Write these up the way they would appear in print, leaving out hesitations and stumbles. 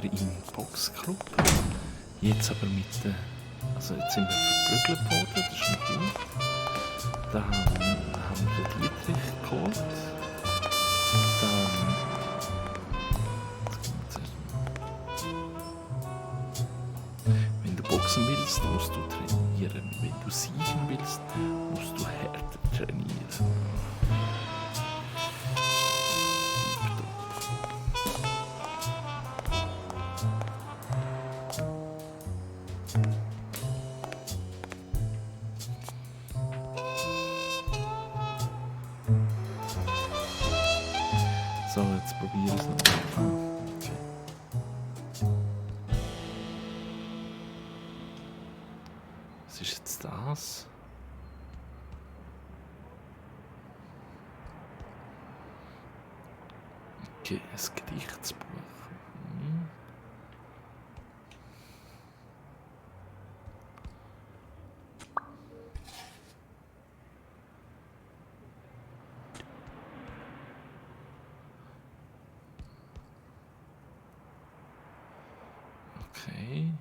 wieder im Boxclub. Jetzt aber mit der... Also jetzt sind wir verprügelt worden, das ist nicht gut. Dann haben wir den Dietrich geholt. Dann... Wenn du boxen willst, musst du trainieren. Wenn du siegen willst, musst du härter trainieren. So, jetzt probiere ich es noch. Okay. Was ist jetzt das? Okay, ein Gedichtsbuch. Okay.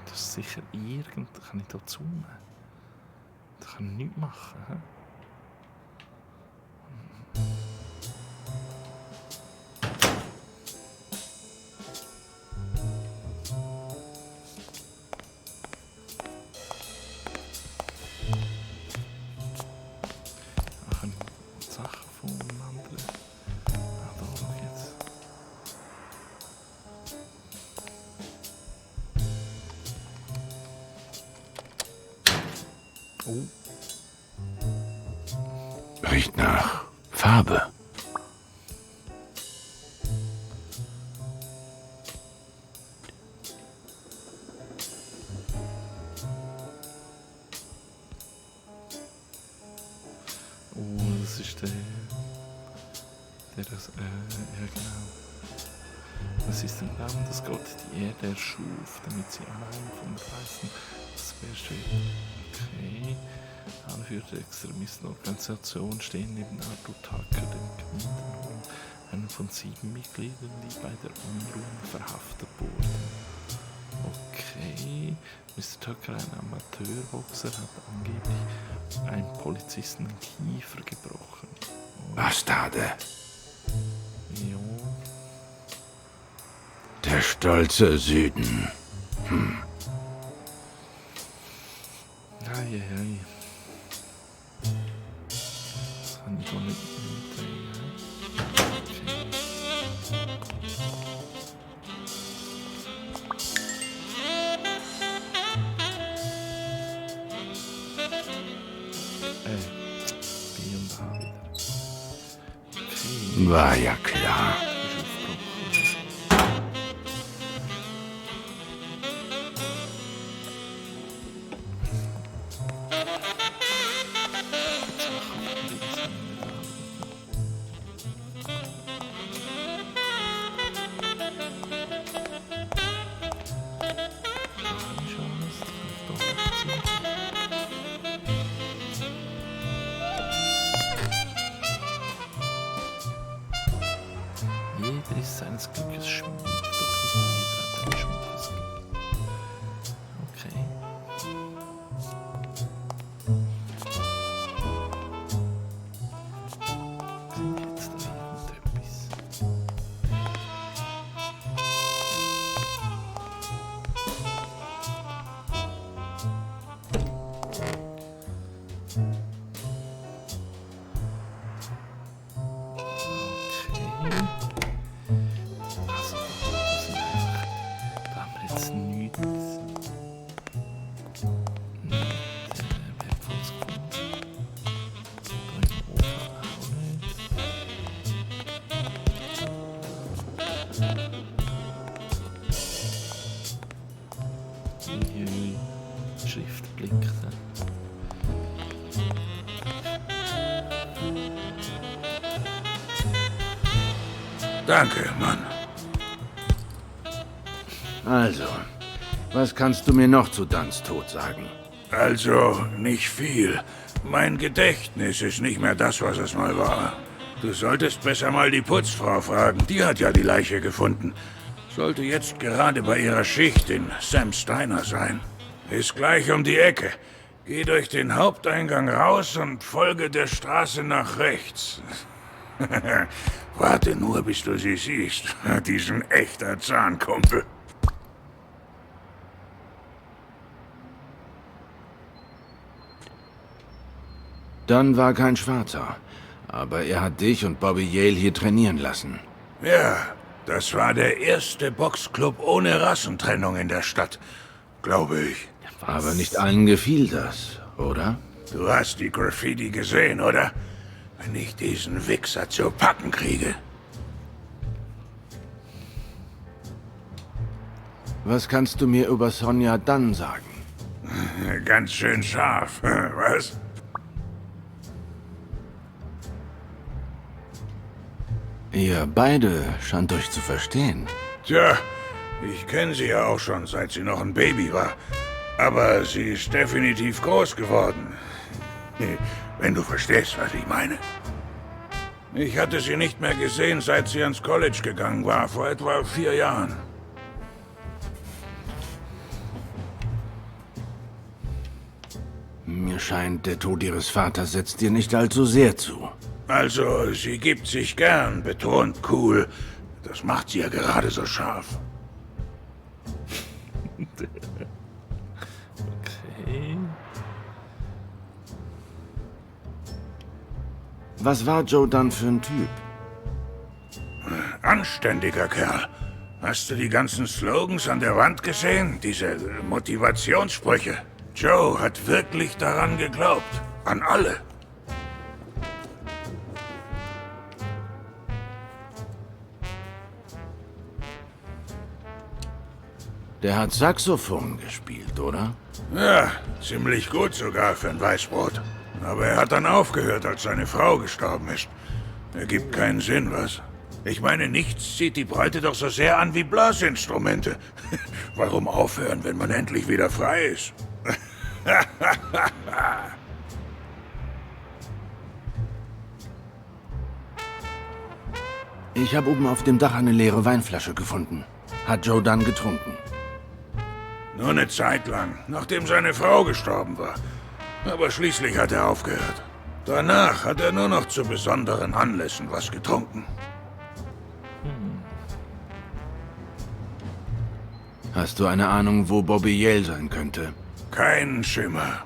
Das ist sicher irgend... Kann ich da zoomen? Da kann ich nichts machen. He? Ach, ein Sachen von einem anderen. Ah, da schau jetzt. Oh. Riecht nach Farbe. Oh, das ist der das, ja genau. Das ist ein Baum, das Gott die Erde erschuf, damit sie allein von reißen. Das wäre schön. Okay. Anführer der Extremistenorganisation stehen neben Arthur Tucker, dem Gemeindelohn, einem von 7 Mitgliedern, die bei der Unruhe verhaftet wurden. Okay. Mr. Tucker, ein Amateurboxer, hat angeblich einen Polizisten den Kiefer gebrochen. Bastarde. Jo. Der stolze Süden. Eieiei. Das kann ich doch nicht mitnehmen. Okay. B und A wieder. Okay. War ja klar. Ist aufgebrochen. Jeder ist seines Glückes Schmied, doch nicht jeder hat ein Schmiedesglück. Okay. Klingt jetzt da irgendetwas? Okay. Also, das sind einfach... Da haben wir jetzt nichts... Wertvolles gefunden. Da im Ofen auch nicht. Uiui. Schrift blinkt. Danke, Mann. Also, was kannst du mir noch zu Duns Tod sagen? Also, nicht viel. Mein Gedächtnis ist nicht mehr das, was es mal war. Du solltest besser mal die Putzfrau fragen. Die hat ja die Leiche gefunden. Sollte jetzt gerade bei ihrer Schicht in Sam's Diner sein. Ist gleich um die Ecke. Geh durch den Haupteingang raus und folge der Straße nach rechts. Warte nur, bis du sie siehst. Die ist ein echter Zahnkumpel. Dunn war kein Schwarzer, aber er hat dich und Bobby Yale hier trainieren lassen. Ja, das war der erste Boxclub ohne Rassentrennung in der Stadt. Glaube ich. Aber nicht allen gefiel das, oder? Du hast die Graffiti gesehen, oder? Wenn ich diesen Wichser zu packen kriege. Was kannst du mir über Sonja Dunn sagen? Ganz schön scharf, was? Ihr beide scheint euch zu verstehen. Tja, ich kenne sie ja auch schon, seit sie noch ein Baby war. Aber sie ist definitiv groß geworden. Wenn du verstehst, was ich meine. Ich hatte sie nicht mehr gesehen, seit sie ans College gegangen war, vor etwa 4 Jahren. Mir scheint, der Tod ihres Vaters setzt dir nicht allzu sehr zu. Also, sie gibt sich gern, betont cool. Das macht sie ja gerade so scharf. Okay. Was war Joe Dunn für ein Typ? Anständiger Kerl. Hast du die ganzen Slogans an der Wand gesehen? Diese Motivationssprüche. Joe hat wirklich daran geglaubt. An alle. Der hat Saxophon gespielt, oder? Ja, ziemlich gut sogar für ein Weißbrot. Aber er hat dann aufgehört, als seine Frau gestorben ist. Ergibt keinen Sinn, was? Ich meine, nichts zieht die Bräute doch so sehr an wie Blasinstrumente. Warum aufhören, wenn man endlich wieder frei ist? Ich habe oben auf dem Dach eine leere Weinflasche gefunden. Hat Joe Dunn getrunken. Nur eine Zeit lang, nachdem seine Frau gestorben war. Aber schließlich hat er aufgehört. Danach hat er nur noch zu besonderen Anlässen was getrunken. Hast du eine Ahnung, wo Bobby Yale sein könnte? Kein Schimmer.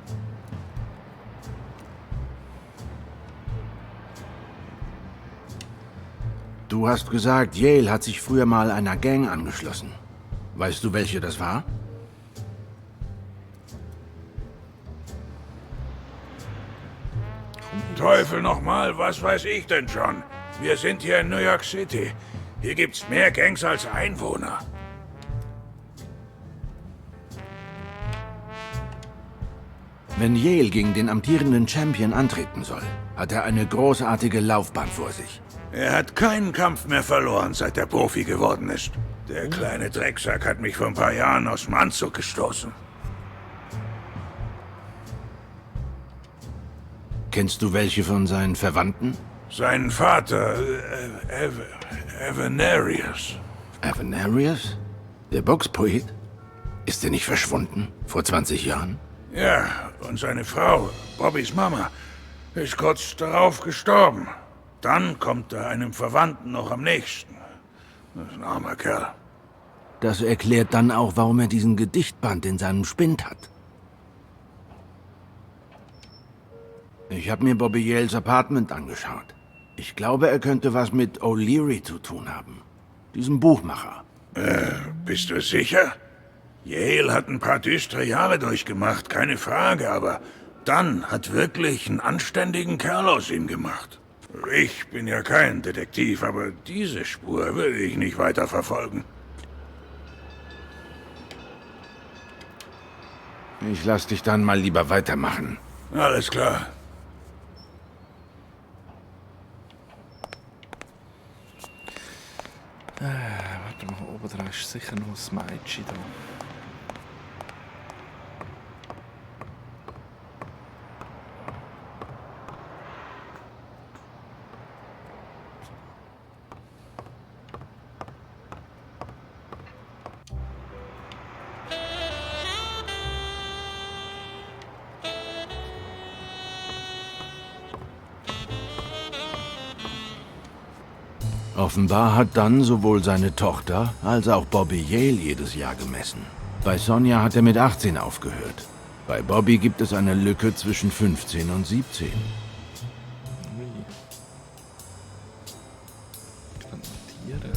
Du hast gesagt, Yale hat sich früher mal einer Gang angeschlossen. Weißt du, welche das war? Teufel nochmal, was weiß ich denn schon? Wir sind hier in New York City. Hier gibt's mehr Gangs als Einwohner. Wenn Yale gegen den amtierenden Champion antreten soll, hat er eine großartige Laufbahn vor sich. Er hat keinen Kampf mehr verloren, seit er Profi geworden ist. Der kleine Drecksack hat mich vor ein paar Jahren aus dem Anzug gestoßen. Kennst du welche von seinen Verwandten? Sein Vater, Avenarius. Avenarius? Der Boxpoet? Ist er nicht verschwunden? Vor 20 Jahren? Ja, und seine Frau, Bobbys Mama, ist kurz darauf gestorben. Dann kommt er einem Verwandten noch am nächsten. Das ist ein armer Kerl. Das erklärt dann auch, warum er diesen Gedichtband in seinem Spind hat. Ich habe mir Bobby Yales Apartment angeschaut. Ich glaube, er könnte was mit O'Leary zu tun haben. Diesem Buchmacher. Bist du sicher? Yale hat ein paar düstere Jahre durchgemacht, keine Frage, aber dann hat wirklich einen anständigen Kerl aus ihm gemacht. Ich bin ja kein Detektiv, aber diese Spur will ich nicht weiter verfolgen. Ich lass dich dann mal lieber weitermachen. Alles klar. Warte mal, oben dran ist sicher noch ein Mädchen da. Offenbar hat dann sowohl seine Tochter als auch Bobby Yale jedes Jahr gemessen. Bei Sonja hat er mit 18 aufgehört. Bei Bobby gibt es eine Lücke zwischen 15 und 17. Ui. Gerade notieren.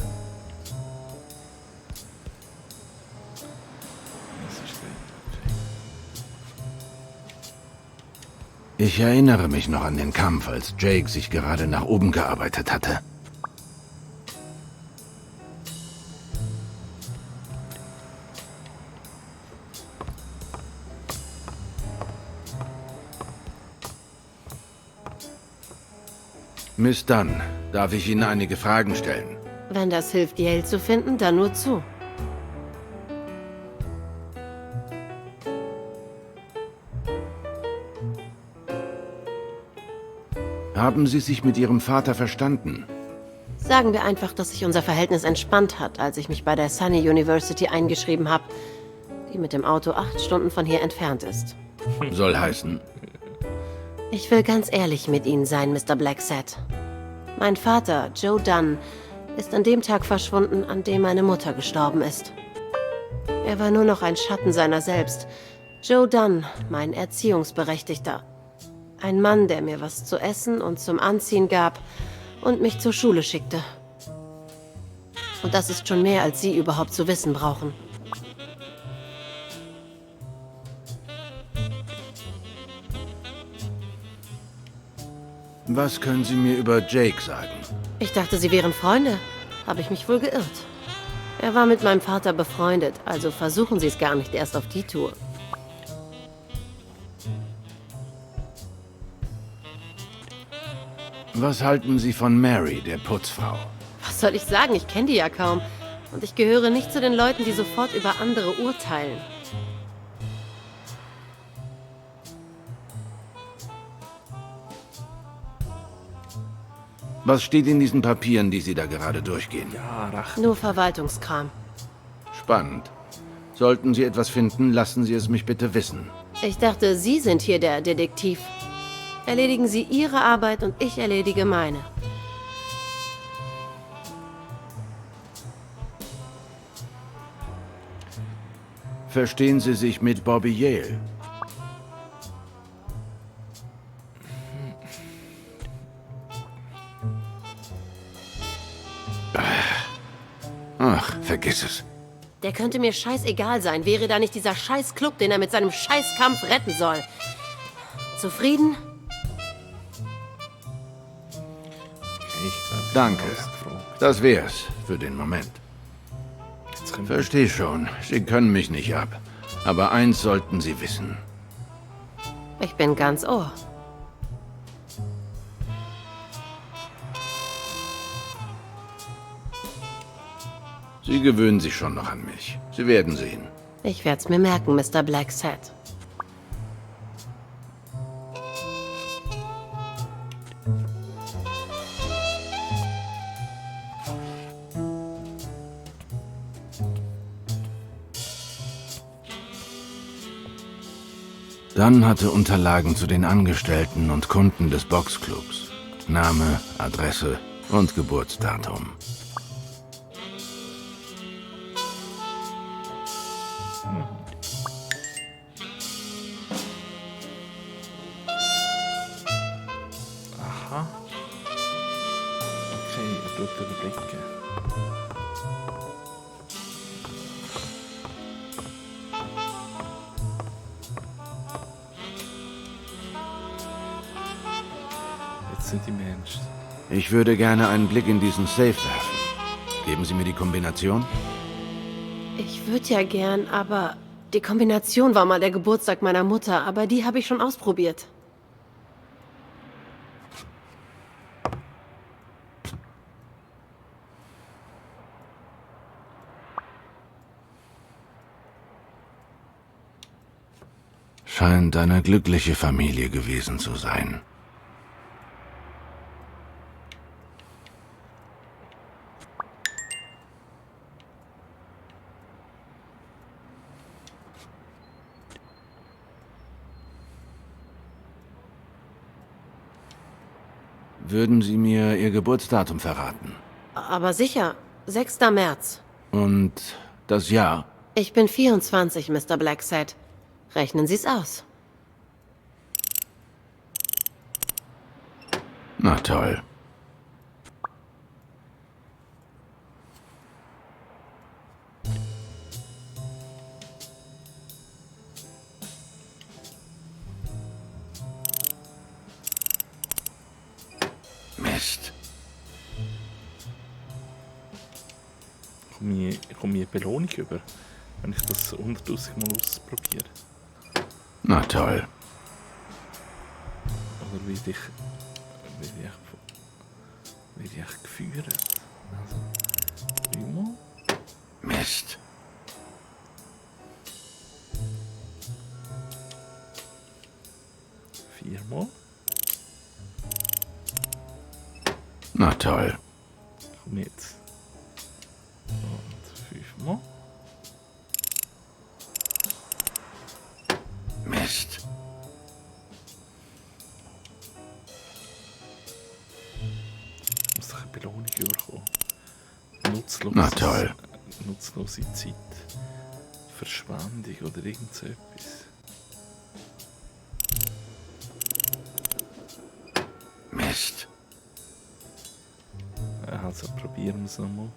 Das ist drin, okay. Ich erinnere mich noch an den Kampf, als Jake sich gerade nach oben gearbeitet hatte. Miss Dunn, darf ich Ihnen einige Fragen stellen? Wenn das hilft, Yale zu finden, dann nur zu. Haben Sie sich mit Ihrem Vater verstanden? Sagen wir einfach, dass sich unser Verhältnis entspannt hat, als ich mich bei der Sunny University eingeschrieben habe, die mit dem Auto 8 Stunden von hier entfernt ist. Soll heißen, Ich will ganz ehrlich mit Ihnen sein, Mr. Blacksad. Mein Vater, Joe Dunn, ist an dem Tag verschwunden, an dem meine Mutter gestorben ist. Er war nur noch ein Schatten seiner selbst. Joe Dunn, mein Erziehungsberechtigter. Ein Mann, der mir was zu essen und zum Anziehen gab und mich zur Schule schickte. Und das ist schon mehr, als Sie überhaupt zu wissen brauchen. was können Sie mir über Jake sagen? Ich dachte, Sie wären Freunde. Habe ich mich wohl geirrt. Er war mit meinem Vater befreundet, also versuchen Sie es gar nicht erst auf die Tour. Was halten Sie von Mary, der Putzfrau? Was soll ich sagen? Ich kenne die ja kaum. Und ich gehöre nicht zu den Leuten, die sofort über andere urteilen. Was steht in diesen Papieren, die Sie da gerade durchgehen? Ja, Rache. Nur Verwaltungskram. Spannend. Sollten Sie etwas finden, lassen Sie es mich bitte wissen. Ich dachte, Sie sind hier der Detektiv. Erledigen Sie Ihre Arbeit und ich erledige meine. Verstehen Sie sich mit Bobby Yale? Ach, vergiss es. Der könnte mir scheißegal sein, wäre da nicht dieser Scheißclub, den er mit seinem Scheißkampf retten soll. Zufrieden? Okay, ich glaube, ich Danke. habe alles gefragt. Das wär's für den Moment. Jetzt können wir Versteh schon, Sie können mich nicht ab. Aber eins sollten Sie wissen. Ich bin ganz Ohr. Sie gewöhnen sich schon noch an mich. Sie werden sehen. Ich werde es mir merken, Mr. Blacksad. Dann hatte Unterlagen zu den Angestellten und Kunden des Boxclubs. Name, Adresse und Geburtsdatum. Aha. Okay, ich tue überblicken. Jetzt sind die Menschen. Ich würde gerne einen Blick in diesen Safe werfen. Geben Sie mir die Kombination? Ich würde ja gern, aber die Kombination war mal der Geburtstag meiner Mutter, aber die habe ich schon ausprobiert. Scheint eine glückliche Familie gewesen zu sein. Würden Sie mir Ihr Geburtsdatum verraten? Aber sicher, 6. März. Und das Jahr? Ich bin 24, Mr. Blacksad. Rechnen Sie's aus. Na toll. Mist. Komme ich eine Belohnung über, wenn ich das 100'000 Mal ausprobiere? Na toll. Oder werde ich geführt? Also, immer. Mist. Viermal. Na toll. Komm jetzt. Und 5-mal. Mist. Ich muss doch eine Belohnung bekommen. Na toll. Nutzlose Zeit. Verschwendung oder irgend so etwas. Mist. Also probieren wir es nochmal.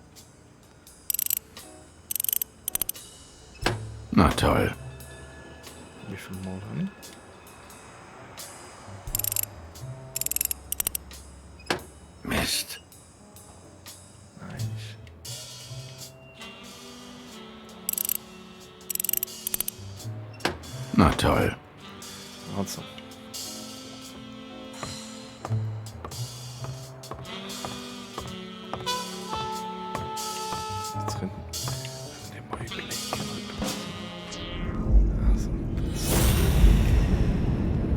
Na toll. Wie viel Mal habe ich? Mist. Nein. Na toll. Also. Jetzt können wir mal überlegen. Also,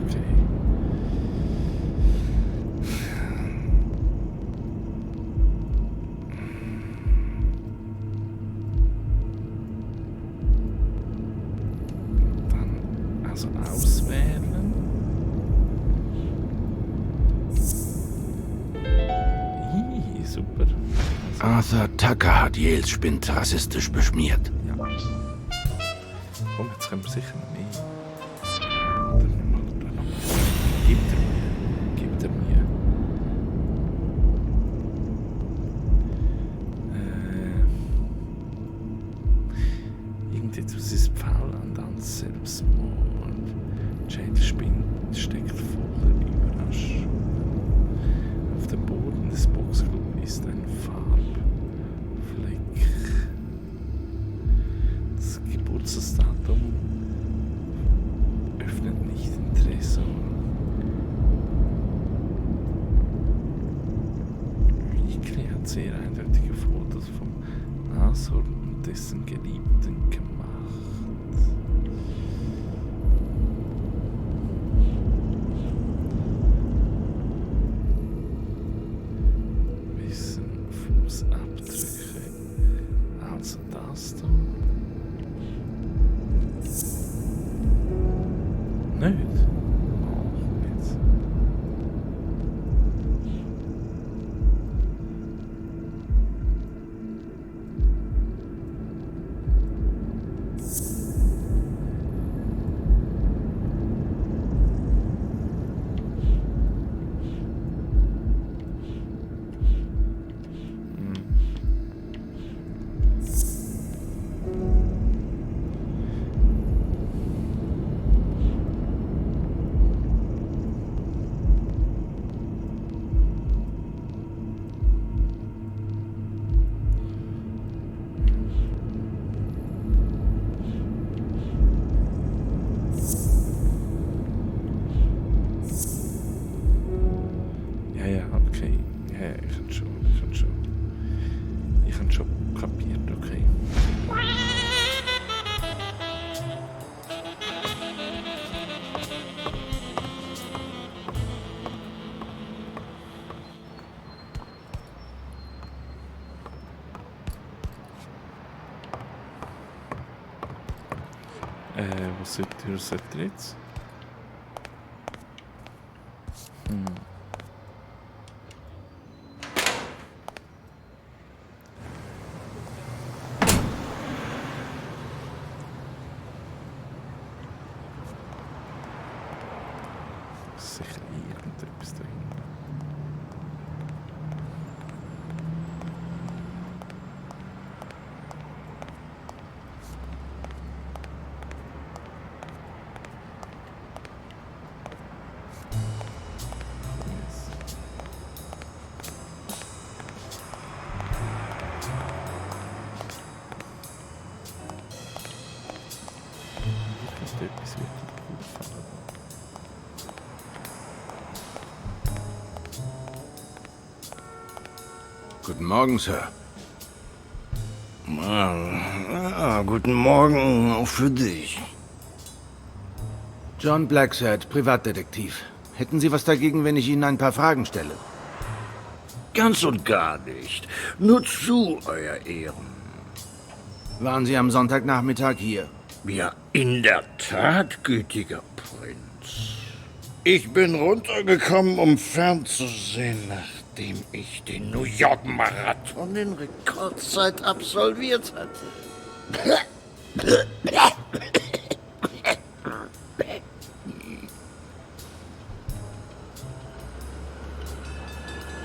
okay. Dann also auswählen. Super. Arthur Tucker hat Yales Spind rassistisch beschmiert. Ja. Komm, jetzt können wir sicher noch mehr. Dann nochmal. Gibt er mir. Gibt er mir. Irgendetwas ist faul an das Selbstmord. Jade Spind steckt voller Überraschung. Auf dem Boden des Boxclubs ist ein Farbfleck. Das Geburtsdatum öffnet nicht den Tresor. Weakley hat sehr eindeutige Fotos vom Nashorn und dessen Geliebten gemacht. Fußabdrücke. Also das da. Nicht? Oh, jetzt. Was sollte er jetzt? Sicher irgendetwas drin. Etwas wird dir auffallen. Guten Morgen, Sir. Guten Morgen auch für dich. John Blacksad, Privatdetektiv. Hätten Sie was dagegen, wenn ich Ihnen ein paar Fragen stelle? Ganz und gar nicht. Nur zu, Euer Ehren. Waren Sie am Sonntagnachmittag hier? Ja, in der Tat, gütiger Prinz. Ich bin runtergekommen, um fernzusehen, nachdem ich den New York Marathon in Rekordzeit absolviert hatte.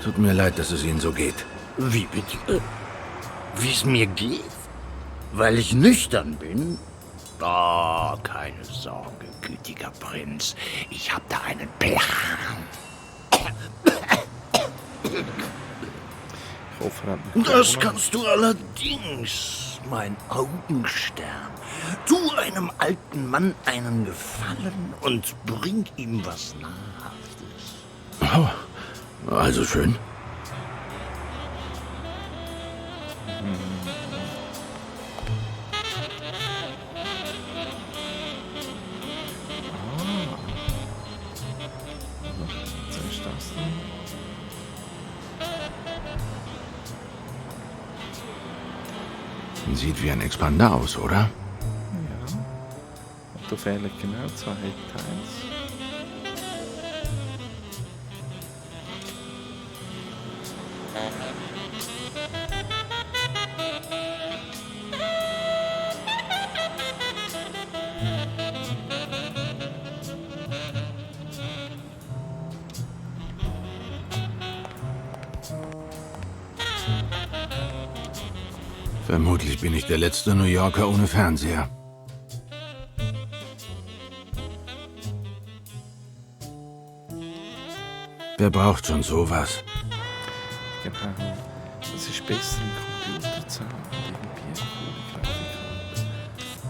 Tut mir leid, dass es Ihnen so geht. Wie bitte? Wie es mir geht? Weil ich nüchtern bin? Oh, keine Sorge, gütiger Prinz. Ich habe da einen Plan. Ich hoffe, er hat mich Das auch noch- kannst du allerdings, mein Augenstern. Tu einem alten Mann einen Gefallen und bring ihm was Nahrhaftes. Oh, also schön. Was ist das denn? Sieht wie ein Expander aus, oder? Ja. Und da fehlen genau 2 Details. Vermutlich bin ich der letzte New Yorker ohne Fernseher. Wer braucht schon sowas? Genau. Das ist besser im Computer zu haben und irgendwie eine coole Grafik haben.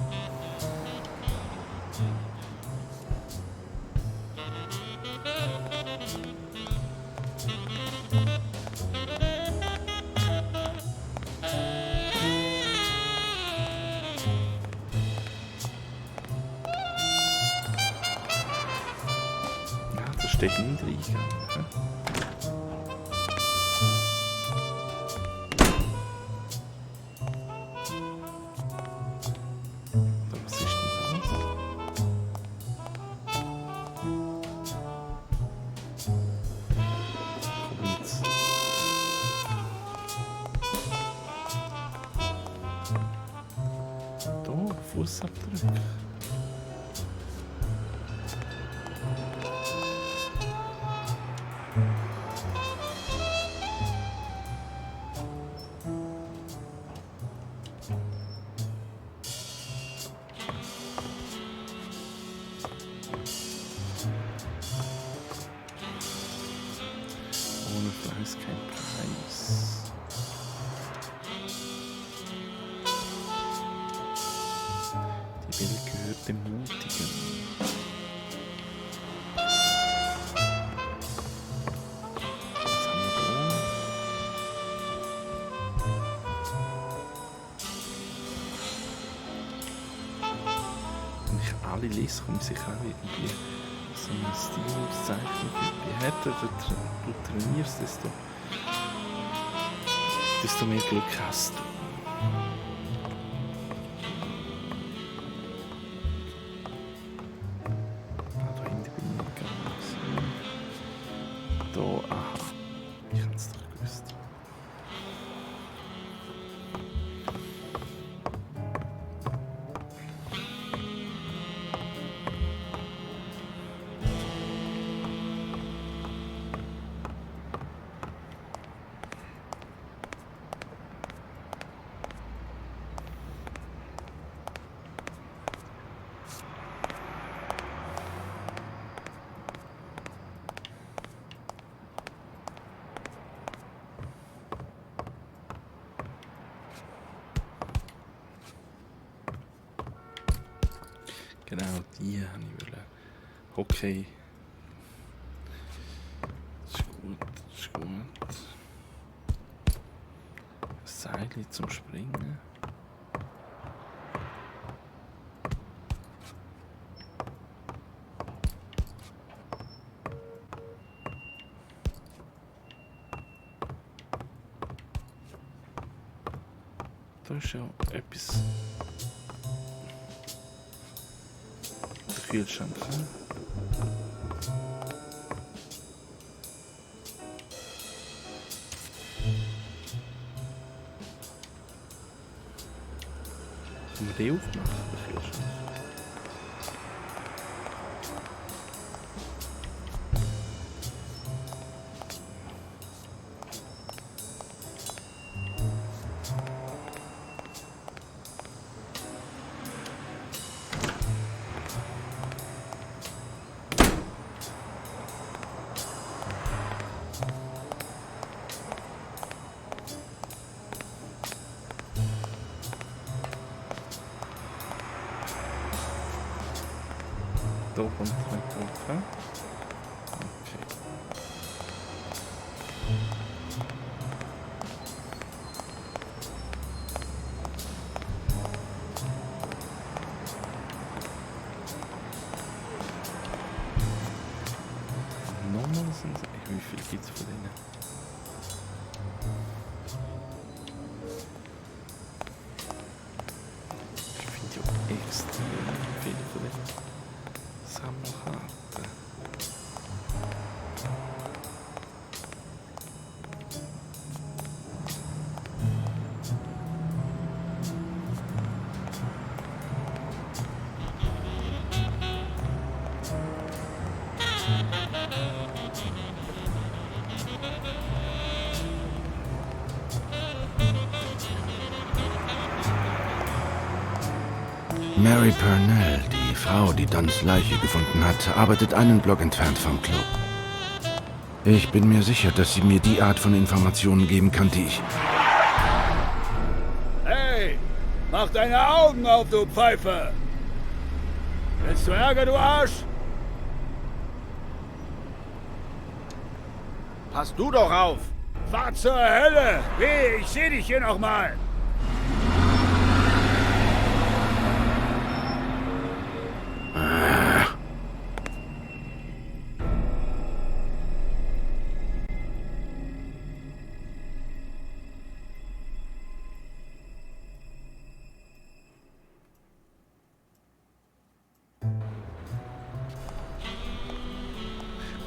Ja, da steht ein Eingang. hä? Oder was ist denn das? Komm jetzt. Da, Fußabdruck. Ohne Fleiß kein Preis. Die Welt gehört dem Mutigen. Was haben wir da? Wenn ich alle lese, komme ich sicher auch irgendwie so eine Stilauszeichnung. Je härter du trainierst, desto mehr Glück hast du. Genau, die habe ich wollen. Okay. Das ist gut, das ist gut. Ein Seil zum Springen. Da ist ja etwas. Der Kühlschrank. Kann man den aufmachen, den Kühlschrank? Da kommt nicht drauf. Okay. Nochmal sind es. Wie viel gibt es von denen? Ich finde ja extrem viele von denen. Sammelkarten. Mary Purnell, die Frau, die Duns Leiche gefunden hat, arbeitet einen Block entfernt vom Club. Ich bin mir sicher, dass sie mir die Art von Informationen geben kann, die ich... Hey, mach deine Augen auf, du Pfeife! Willst du Ärger, du Arsch? Pass du doch auf! Fahr zur Hölle! Weh, ich seh dich hier noch mal!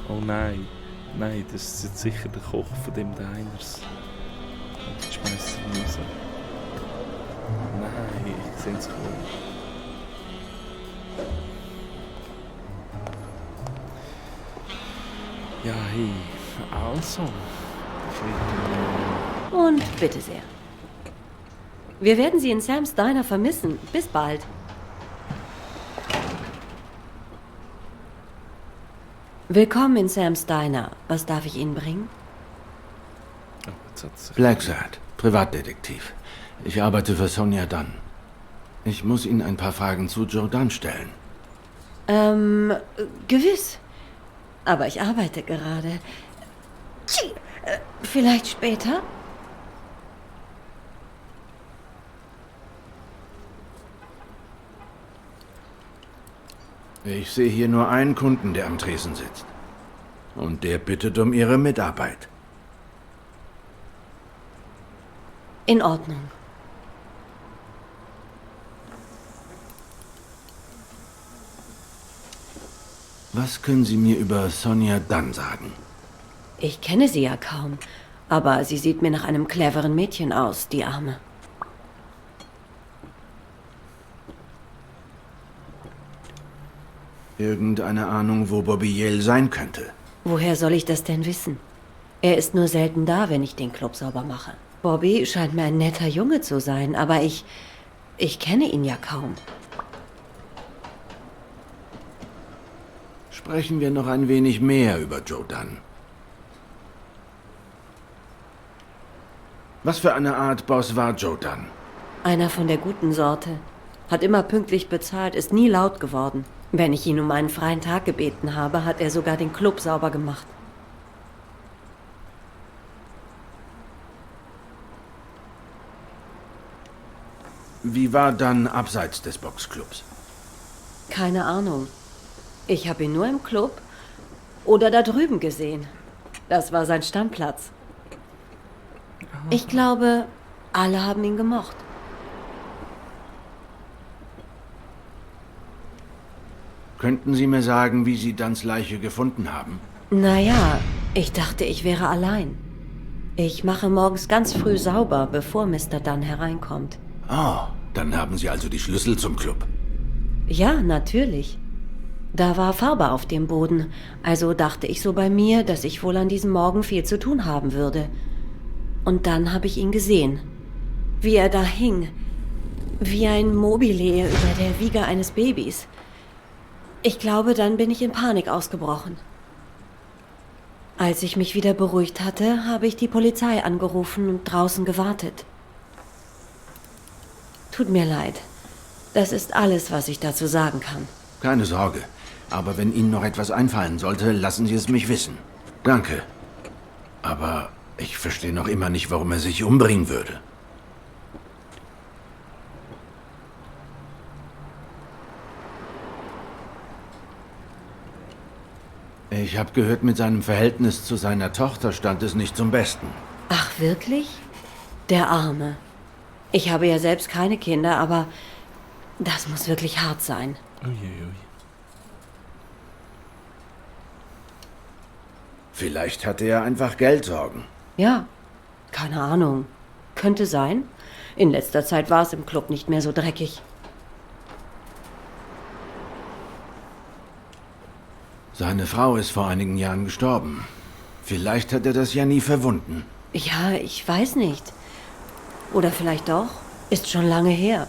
Oh nein, nein, das ist jetzt sicher der Koch von dem Diners. Und jetzt schmeißt er ihn raus. Nein, ich sehe es kommen. Ja, hey, also. Und bitte sehr. Wir werden Sie in Sam's Diner vermissen. Bis bald. Willkommen in Sam's Diner. Was darf ich Ihnen bringen? Oh, jetzt hat sich Blacksad, Privatdetektiv. Ich arbeite für Sonja Dunn. Ich muss Ihnen ein paar Fragen zu Joe Dunn stellen. Gewiss. Aber ich arbeite gerade. Vielleicht später? Ich sehe hier nur einen Kunden, der am Tresen sitzt. Und der bittet um Ihre Mitarbeit. In Ordnung. Was können Sie mir über Sonja Dunn sagen? Ich kenne sie ja kaum. Aber sie sieht mir nach einem cleveren Mädchen aus, die Arme. Irgendeine Ahnung, wo Bobby Yale sein könnte? Woher soll ich das denn wissen? Er ist nur selten da, wenn ich den Club sauber mache. Bobby scheint mir ein netter Junge zu sein, aber ich kenne ihn ja kaum. Sprechen wir noch ein wenig mehr über Joe Dunn. Was für eine Art Boss war Joe Dunn? Einer von der guten Sorte. Hat immer pünktlich bezahlt, ist nie laut geworden. Wenn ich ihn um einen freien Tag gebeten habe, hat er sogar den Club sauber gemacht. Wie war dann abseits des Boxclubs? Keine Ahnung. Ich habe ihn nur im Club oder da drüben gesehen. Das war sein Stammplatz. Ich glaube, alle haben ihn gemocht. Könnten Sie mir sagen, wie Sie Duns Leiche gefunden haben? Naja, ich dachte, ich wäre allein. Ich mache morgens ganz früh sauber, bevor Mr. Dunn hereinkommt. Oh, dann haben Sie also die Schlüssel zum Club. Ja, natürlich. Da war Farbe auf dem Boden, also dachte ich so bei mir, dass ich wohl an diesem Morgen viel zu tun haben würde. Und dann habe ich ihn gesehen. Wie er da hing. Wie ein Mobile über der Wiege eines Babys. Ich glaube, dann bin ich in Panik ausgebrochen. Als ich mich wieder beruhigt hatte, habe ich die Polizei angerufen und draußen gewartet. Tut mir leid. Das ist alles, was ich dazu sagen kann. Keine Sorge. Aber wenn Ihnen noch etwas einfallen sollte, lassen Sie es mich wissen. Danke. Aber ich verstehe noch immer nicht, warum er sich umbringen würde. Ich habe gehört, mit seinem Verhältnis zu seiner Tochter stand es nicht zum Besten. Ach, wirklich? Der Arme. Ich habe ja selbst keine Kinder, aber das muss wirklich hart sein. Uiuiui. Vielleicht hatte er einfach Geldsorgen. Ja, keine Ahnung. Könnte sein. In letzter Zeit war es im Club nicht mehr so dreckig. Seine Frau ist vor einigen Jahren gestorben. Vielleicht hat er das ja nie verwunden. Ja, ich weiß nicht. Oder vielleicht doch. Ist schon lange her.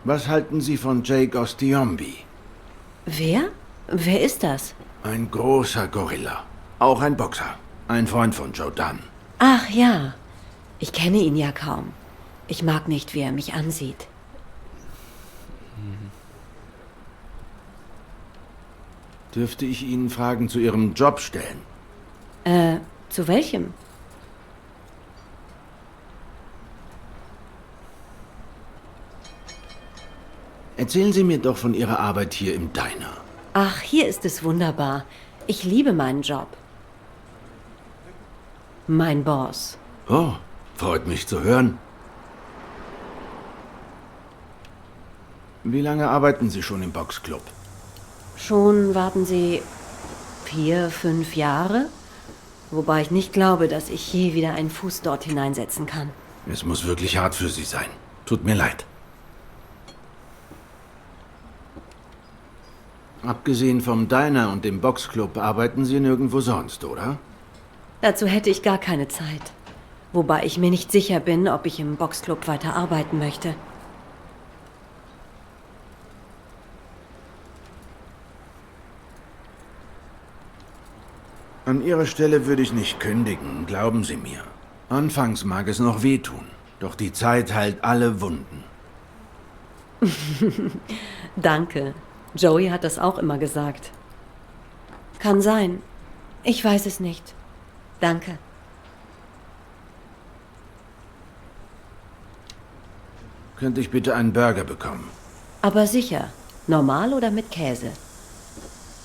Was halten Sie von Jake Ostiombi? Wer? Wer ist das? Ein großer Gorilla. Auch ein Boxer. Ein Freund von Joe Dunn. Ach ja. Ich kenne ihn ja kaum. Ich mag nicht, wie er mich ansieht. Dürfte ich Ihnen Fragen zu Ihrem Job stellen? Zu welchem? Erzählen Sie mir doch von Ihrer Arbeit hier im Diner. Ach, hier ist es wunderbar. Ich liebe meinen Job. Mein Boss. Oh, freut mich zu hören. Wie lange arbeiten Sie schon im Boxclub? Schon, warten Sie, 4, 5 Jahre? Wobei ich nicht glaube, dass ich je wieder einen Fuß dort hineinsetzen kann. Es muss wirklich hart für Sie sein. Tut mir leid. Abgesehen vom Diner und dem Boxclub arbeiten Sie nirgendwo sonst, oder? Dazu hätte ich gar keine Zeit. Wobei ich mir nicht sicher bin, ob ich im Boxclub weiter arbeiten möchte. An Ihrer Stelle würde ich nicht kündigen, glauben Sie mir. Anfangs mag es noch wehtun, doch die Zeit heilt alle Wunden. Danke. Joey hat das auch immer gesagt. Kann sein. Ich weiß es nicht. Danke. Könnte ich bitte einen Burger bekommen? Aber sicher. Normal oder mit Käse?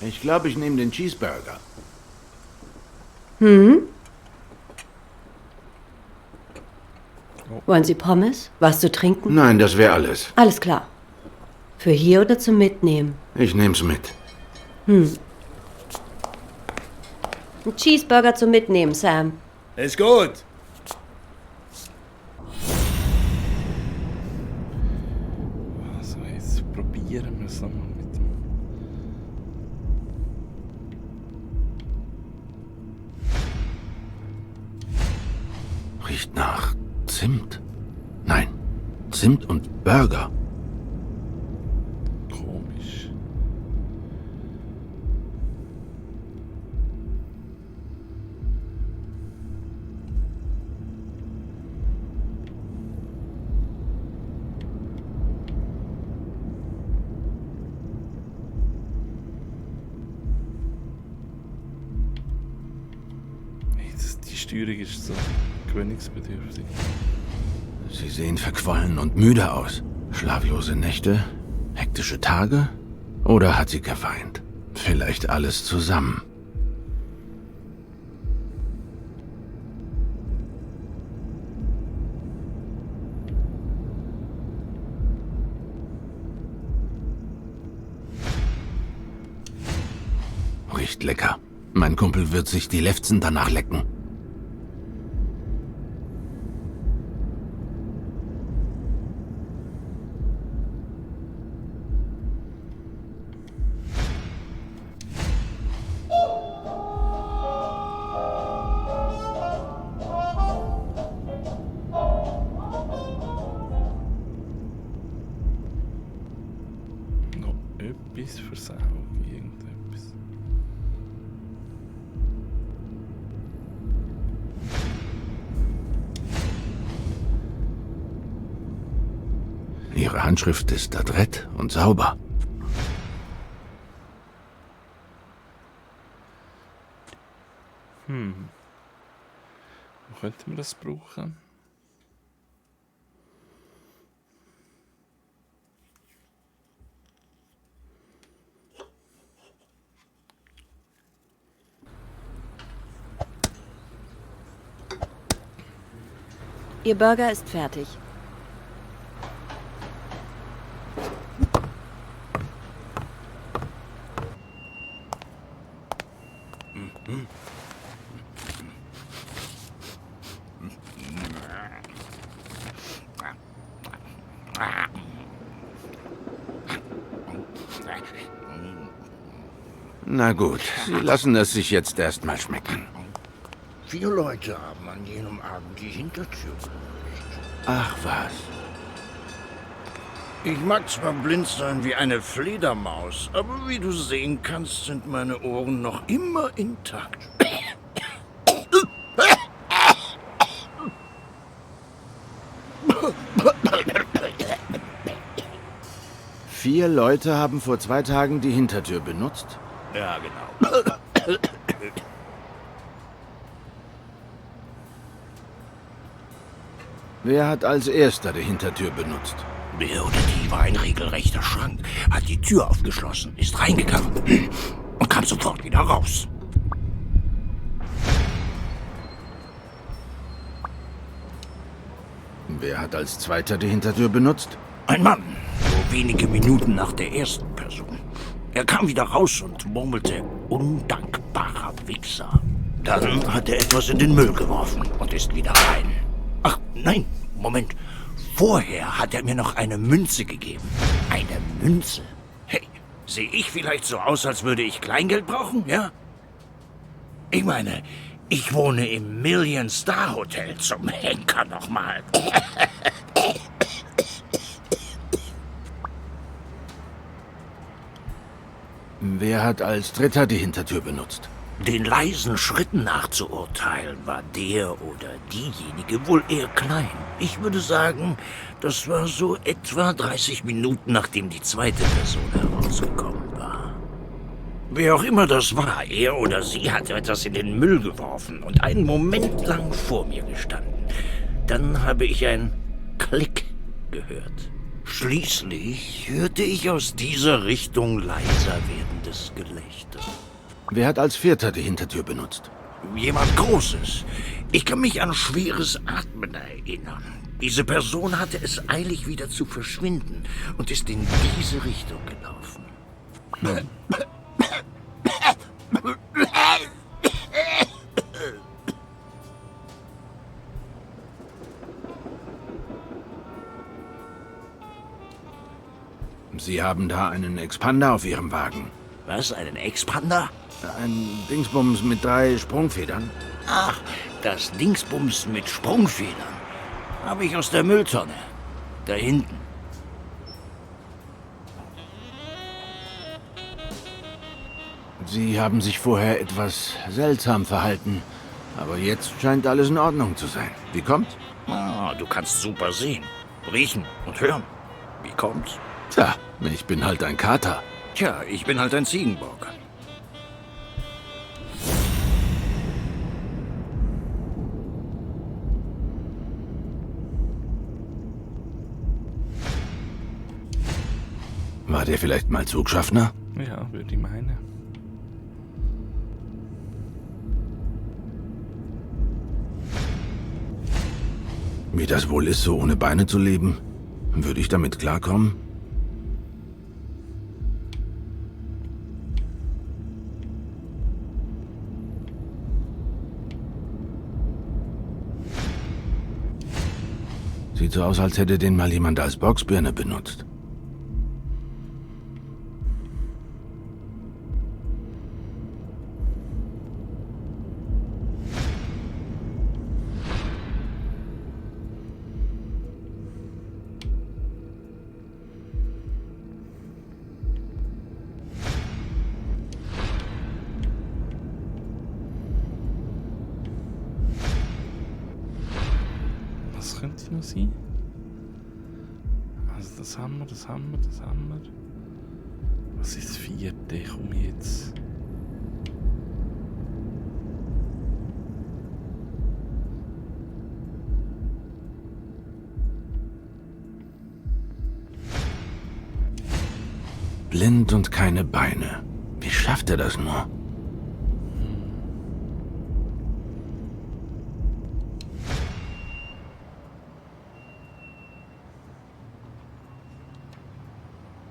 Ich glaube, ich nehme den Cheeseburger. Wollen Sie Pommes? Was zu trinken? Nein, das wäre alles. Alles klar. Für hier oder zum Mitnehmen? Ich nehm's mit. Ein Cheeseburger zum Mitnehmen, Sam. Ist gut. Also jetzt probieren wir es nochmal mit dem. Riecht nach Zimt. Nein, Zimt und Burger. Steuerung ist so gewöhnungsbedürftig. Sie sehen verquollen und müde aus. Schlaflose Nächte? Hektische Tage? Oder hat sie geweint? Vielleicht alles zusammen. Riecht lecker. Mein Kumpel wird sich die Lefzen danach lecken. Noch etwas versaut, irgendetwas. Ihre Handschrift ist adrett und sauber. Wo könnten wir das brauchen? Ihr Burger ist fertig. Na gut, Sie lassen es sich jetzt erstmal schmecken. 4 Leute haben an jenem Abend die Hintertür benutzt. Ach was. Ich mag zwar blind sein wie eine Fledermaus, aber wie du sehen kannst, sind meine Ohren noch immer intakt. 4 Leute haben vor 2 Tagen die Hintertür benutzt? Ja, genau. Wer hat als erster die Hintertür benutzt? Der oder die war ein regelrechter Schrank, hat die Tür aufgeschlossen, ist reingegangen und kam sofort wieder raus. Wer hat als zweiter die Hintertür benutzt? Ein Mann, so wenige Minuten nach der ersten Person. Er kam wieder raus und murmelte, undankbarer Wichser. Dann hat er etwas in den Müll geworfen und ist wieder rein. Ach, nein, Moment. Vorher hat er mir noch eine Münze gegeben. Eine Münze? Hey, sehe ich vielleicht so aus, als würde ich Kleingeld brauchen, ja? Ich meine, ich wohne im Million-Star-Hotel zum Henker nochmal. Wer hat als dritter die Hintertür benutzt? Den leisen Schritten nach zu urteilen, war der oder diejenige wohl eher klein. Ich würde sagen, das war so etwa 30 Minuten, nachdem die zweite Person herausgekommen war. Wer auch immer das war, er oder sie hat etwas in den Müll geworfen und einen Moment lang vor mir gestanden. Dann habe ich ein Klick gehört. Schließlich hörte ich aus dieser Richtung leiser werdendes Gelächter. Wer hat als vierter die Hintertür benutzt? Jemand Großes. Ich kann mich an schweres Atmen erinnern. Diese Person hatte es eilig wieder zu verschwinden und ist in diese Richtung gelaufen. Sie haben da einen Expander auf Ihrem Wagen. Was, einen Expander? Ein Dingsbums mit 3 Sprungfedern. Ach, das Dingsbums mit Sprungfedern. Habe ich aus der Mülltonne. Da hinten. Sie haben sich vorher etwas seltsam verhalten. Aber jetzt scheint alles in Ordnung zu sein. Wie kommt's? Ah, du kannst super sehen, riechen und hören. Wie kommt's? Tja, ich bin halt ein Kater. Tja, ich bin halt ein Ziegenbock. War der vielleicht mal Zugschaffner? Ja, würde ich meinen. Wie das wohl ist, so ohne Beine zu leben? Würde ich damit klarkommen? Sieht so aus, als hätte den mal jemand als Boxbirne benutzt. Was könnte noch sein? Also das haben wir, das haben wir, das haben wir. Was ist das vierte? Komm jetzt. Blind und keine Beine. Wie schafft er das nur?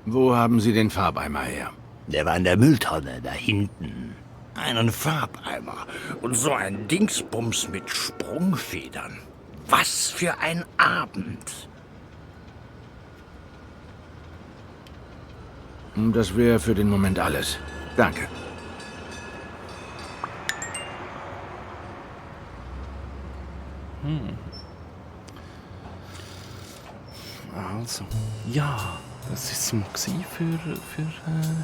Wo haben Sie den Farbeimer her? Der war in der Mülltonne da hinten. Einen Farbeimer und so ein Dingsbums mit Sprungfedern. Was für ein Abend. Das wäre für den Moment alles. Danke. Also, ja, das ist es mal gewesen für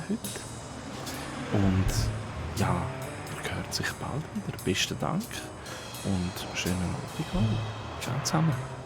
heute. Und ja, ihr hört sich bald wieder. Besten Dank und schönen Abend. Ciao zusammen.